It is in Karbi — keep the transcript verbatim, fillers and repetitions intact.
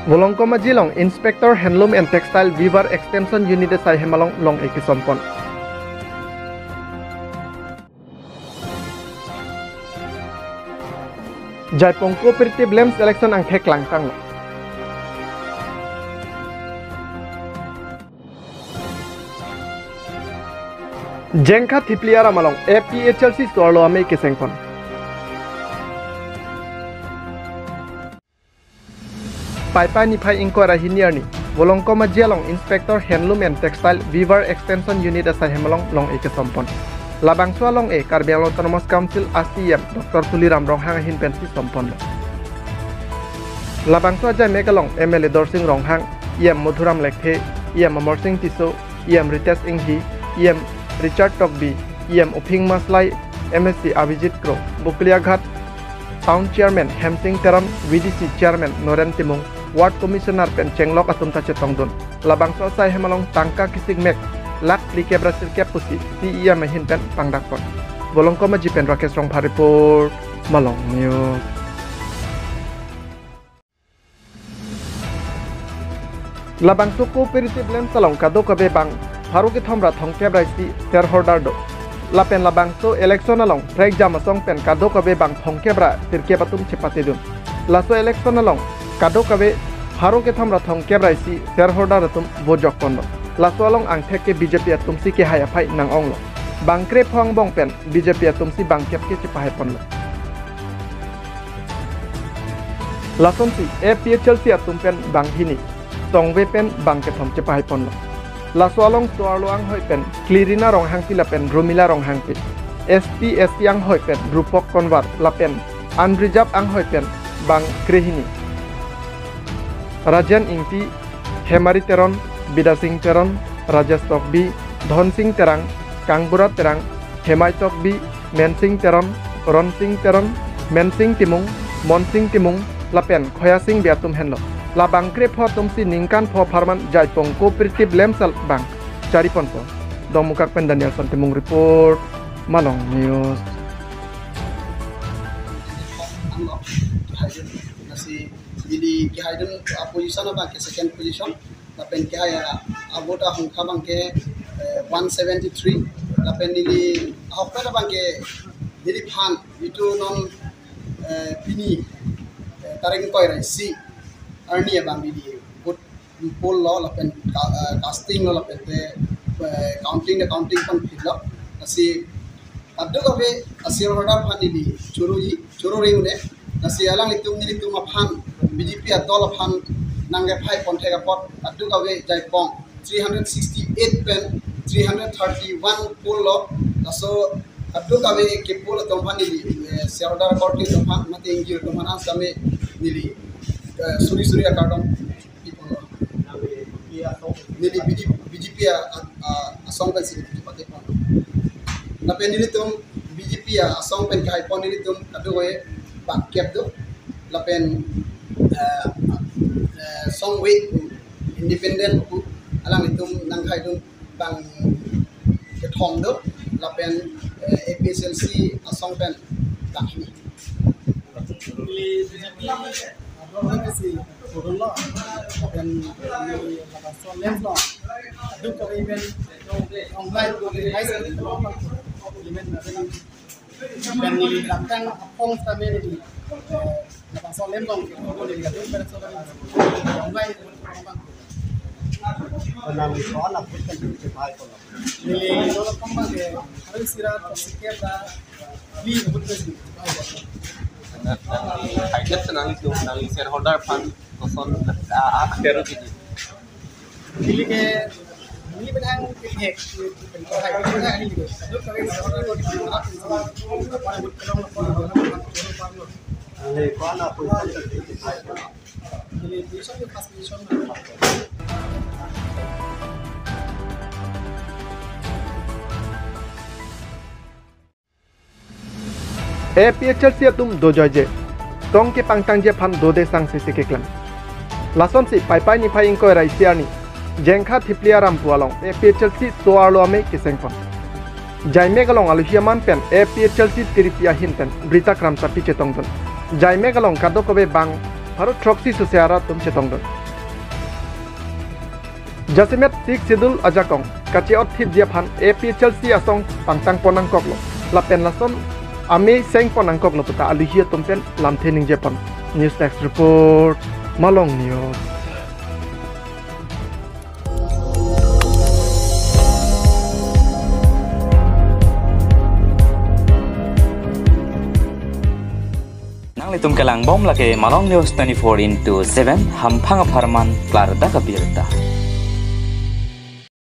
Volongkom Aji along Inspector Handloom and Textile Weaver Extension Unit asai hem along long-e kesompon. Jaipong Cooperative Lamps election angthek langtanglo. Jengkha Thipli aram along A P H L C so-arlo amei kesengpon. Paipai niphai ingkoi ra hini arni, Volongkom Aji along Inspector Handloom and Textile Weaver Extension Unit asai hem along long-e kesompon. Labangso along-e Karbi Anglong Autonomous Council A C E M Doctor Tuliram Ronghang ahin pensi somponlo. Labangso ajaimek along M L A Dorsing Ronghang, E M Madhuram Lekthe, E M Amarsing Tisso, E M Ritesh Enghi, E M Richard Tokbi, E M Uphing Maslai, M A C Abhijit Kro, Bokolia Ghat Town Chairman Hemsing Teron, V D C Chairman Noren Timung, Ward Commissioner pen chenglok atum ta chetongdun. Labangso asai hem along tangka kisik mek lakh phlikep ra sirkep pusi C E M ahin pen pangdakpon. Volongkom Aji pen Rakesh Rongphar report, Malong News. Labangso Cooperative Lamps along kadokave bang pharo kethom ra thomkep ra isi shareholder do. Lapen labangso election along prekjam asong pen kadokave bang thomkep ra sirkep atum chepatedun. Laso election along kadokave pharo kethom ra thomkep ra isi shareholder atum vote jokponlo. Laso along angthek ke B J P atumsi kehai aphai nang-onglo. Bang krepho angbong pen B J P atumsi bangkep ke chepahaiponlo. Lasonsi A P H L C atum pen bang hini, songve pen bang kethom chepahaiponlo. Laso along so-arlo anghoi pen Klirina Ronghangpi lapen Rumila Ronghangpi, S T S C anghoi pen Rupok Konwar lapen unreserved anghoi pen bang krehini, Rajen Ingti, Hemari Teron, Bidasing Teron, Rajesh Tokbi, Dhonsing Terang, Kangbura Terang, Hemai Tokbi, Mensing Teron, Ronsing Teron, Mensing Timung, Monsing Timung, lapen Khoyasing Bey atum henlo. Labang krepho atumsi ningkan pho apharman Jaipong Cooperative Lamps along bang chariponpo. Dongmukak pen Danielson Timung report, Malong News. Lasi neli kehaidun a-position abang ke second position. Lapen kehai a-vote ahongkha abang ke, eh, one seventy-three. Lapen neli ahokpet abang ke neliphan itum non, eh, pini, eh, tarik ingkoi ra isi arni abang neli vote poll lo lapen ka-, eh, casting lo lapen te, eh, counting te counting pon phit lo. Lasi kadokave a-shareholder aphan neli choroji, chorore un-e. Lasi alanglitum nelitum aphan, B J P adol aphan nangkephai ponthek apot kadokave Jaipong three hundred sixty-eight pen three hundred thirty-one poll lo. Laso kadokave ke-poll atum aphan neli, eh, shareholder korte atum aphan mate ingjir atum aphan asame neli, eh, suri suri akardom. Neli B J P, B J P a, a, asong pen si B J P party pon. Lapen nelitum B J P a, asong pen kehaipon nelitum kadokave bangkep do. Lapen, eh, eh, songve independent pu alanglitum nangkehaidun bang kethom do. Lapen, eh, A P H L C asong pen bang hini. Neli B J P ador lagi si turun lo. Dan neli labangso lamps lo. Aduk kami pen online, online, online. Dan neli datang apong kami neli, eh, labangso lamps lo. Neli aduk pen so online. Neli lo lo kong bang ke, hari sira to sikep da, ni buat ni. Nangli, nangli haidet nangli tu, nangli shareholder aphan koson, ah, ah, pero gini. Neli ke, neli benang ke hek, ke hek, ke hek, ke hek. Neli ko ana pun. Neli position ke first position. A P H L C atum dojoije, tong kepangtangji aphan dode sangsi si keklem. Lasonsi Paipai niphai ingkoi ra isi arni Jengkha Thipli arampo along A P H L C so-arlo amei kesengpon. Jaimek along alohi aman pen A P H L C tiripi ahin pen Brita Kramsapi chetongdun. Jaimek along kadokave bang pharo throksi sose arat atum chetongdun. Jasemet Sixth Schedule ajakong kache-otthipji aphan A P H L C asong pangtangpon nangkoklo, lapen lason amei sengpon nangkoklo puta aluhi atum pen lamthe ningjepon. News Desk Report, Malong News. Nanglitum kelangbom lake Malong News twenty-four into seven, hamphang apharman klardak abirta.